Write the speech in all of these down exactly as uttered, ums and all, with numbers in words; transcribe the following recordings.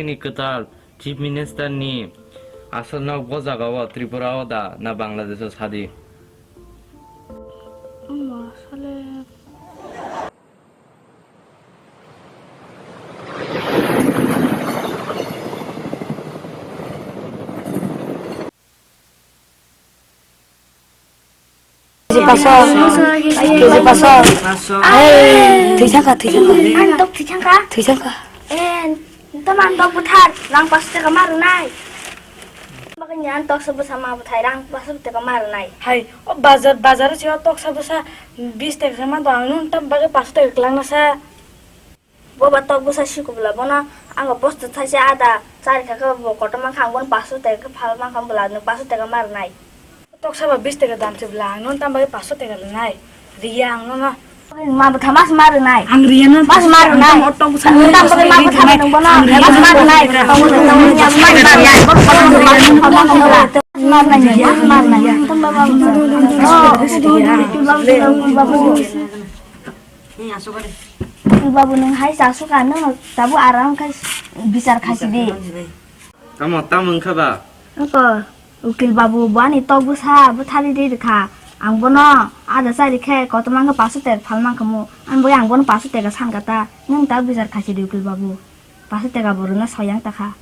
Ni kwtal Chief Minister ni aswk nok bo jaga o Tripura o da na Bangladesh o sadi? Omo asole. K G paso. K G paso. Hey, thwi thangkha, thwi thangkha. Ang tok thwi thangkha. Thwi thangkha. Eh, tamo ang tok bwthar, rang paso taka ma rwnai. Bagwi ni ang toksa bwsa ma bwthai, rang paso taka ma rwnai. Hai, o bazar, bazar o si o toksa bwsa bis taka ma do, ang nung tam bagwi paso taka kwlangna sa. Bo ba tok bwsa sikubla, bono ang bosta thaisa ada chari kha khe bo kotor mankha, ang bono paso taka khe phal mankha, bwla nwng paso taka ma rwnai. Toksa ba bis taka dam se bwla, ang nono tam bagwi paso taka rwnai. Riya ang nono. Ma bwtha mas ma rwnai. Ang riya no mas ma rwnai. Ang tam bagwi ma bwtha rwnai, bono mas ma rwnai. Mas ma rwnai. Mas ma rwnai. Mas ma rwnai. Babu, nwng hai chasuk ka, nwng tabuk aram khai bichar khaisi di. Tamo, tamo wngkha ba? Wngkha, ukil babu, bo ani tok bwsa bwthari ri rwkha. Ang bono ada chari khe kotor mankha, paso taka phal mankha mu. Ani bagwi ang bono paso taka sankha ta. Nwng tabuk bichar khaisi di, ukil babu. Paso taka bo rwna soyang ta kha.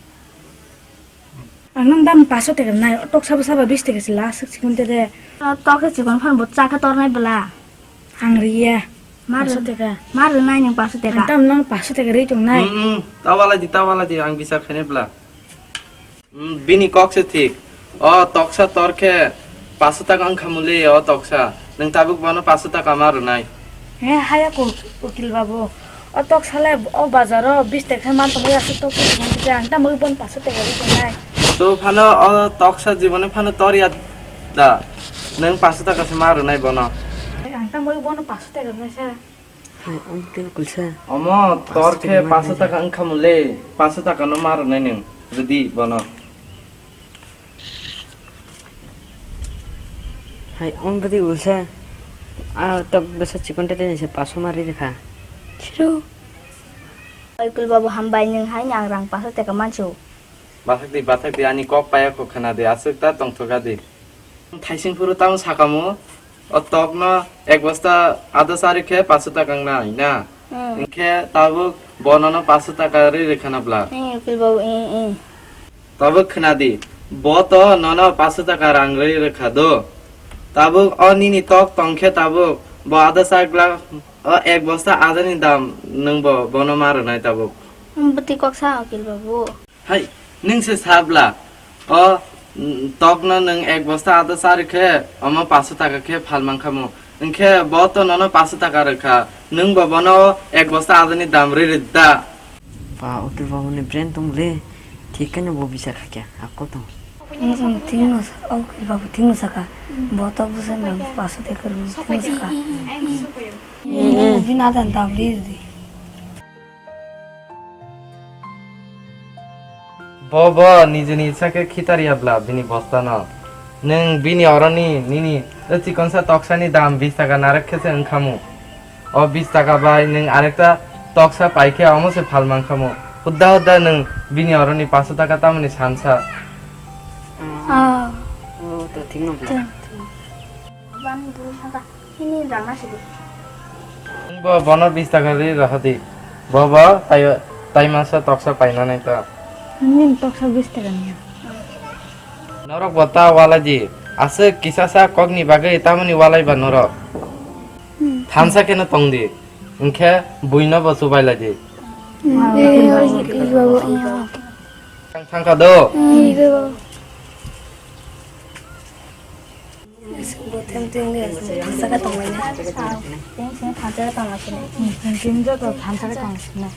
Ang nang dam paso taka nai, toksa bwsa ba bis taka se la, aswk chikon te de. Tok khe chikon phan bo cha khe tornai bwla. Ang riya. Ma rw-, paso taka. Ma rwnai nwng paso taka. Ang tam nang paso taka ri tong nai. Hmm, hmm. Ta wala di, ta wala di, ang bichar khainai bwla. Hmm, bini kok se thik. O toksa tor khe paso taka wngkha muli o toksa. Nwng tabuk bono paso taka ma rwnai. He, haya ko, ukil babu. O toksa le o bazar o bis taka man tongwi aswk tok tong khe ang tam bagwi bono paso taka ri tong nai. To phano o toksa jiboni phano tor ya da. Nwng paso taka se ma rwnai bono. Ang tam bagwi bono paso taka rwnai sa. Hai, ang tei kulsa. Omo tor khe paso taka wngkha muli, paso taka no ma rwnai nwng, rwdi bono. Hai, ang bwtwi ulsa. A tok bwsa chikon tete ni se paso ma ri rwkha. Siro. Oi, ukil babu, hambai, nwng hai ang rang paso taka mansu. Bathak di, bathak di, ani kok paya kho khna di, aswk ta tongthoka di. Thaising phuru tamo sakamu, o tok no ek bosta ada sari khe paso taka wngnai na. Hmm. Hinkhe tabuk bo nono paso taka ri rwkha na bla. Hmm, ukil babu, eh, eh. Tabuk khna di, bo to nono paso taka rang ri rwkha do. Tabuk o nini tok tong khe tabuk bo ada sak bla, o ek bosta ada ni dam nwng bo bono ma rwnai tabuk. Hmm, bwtwi kok sa, ukil babu. Hai, nwng se sabla, o, mm, tokno nwng ek bosta ada chari khe, omo paso taka khe phal mankhamu. Hinkhe bo to nono paso taka rwkha, nwng bo bono ek bosta adani dam rwi rwdi da. Ba, ukil babu ni brain tong le, thik khe no bo bichar kha khe, akol tong. Mm, mm, thik no sa-, ukil babu thik no saka, bo tok bwsa nang paso taka rw thik no saka. Mm, mm. Din adan dam rwi rwdi. Bo, bo, nijini isa khe khitar ya bla bini bosta no. Nwng bini oroni nini o chikonsa toksani dam bis taka narwk khe se wngkhamu. O bis taka bai nwng arekta toksa pai khe omo se phal mankhamu. Hudda hudda nwng bini oroni paso taka tamoni sansa. Ah. O, to thik no bla. Thik. Bani bui saka. Hini rang na sidi. Bo bono bis taka ri rw di. Bo bo tai, tai masa toksa paina nai to. Nini toksa bis taka niya. Norok bo ta walai di. Aswk kisa sa kok ni bagwi tamoni walai ba norok. Hmm. Thansa khe no tong di. Hinkhe bui no bo chubai lai di. Hmm. Thang, thang kha do. Hmm. Bo tem tem de, thansa khe tong lai na. Tem tem thansa khe tong lai sini. Tem tem joto thansa khe tong sini.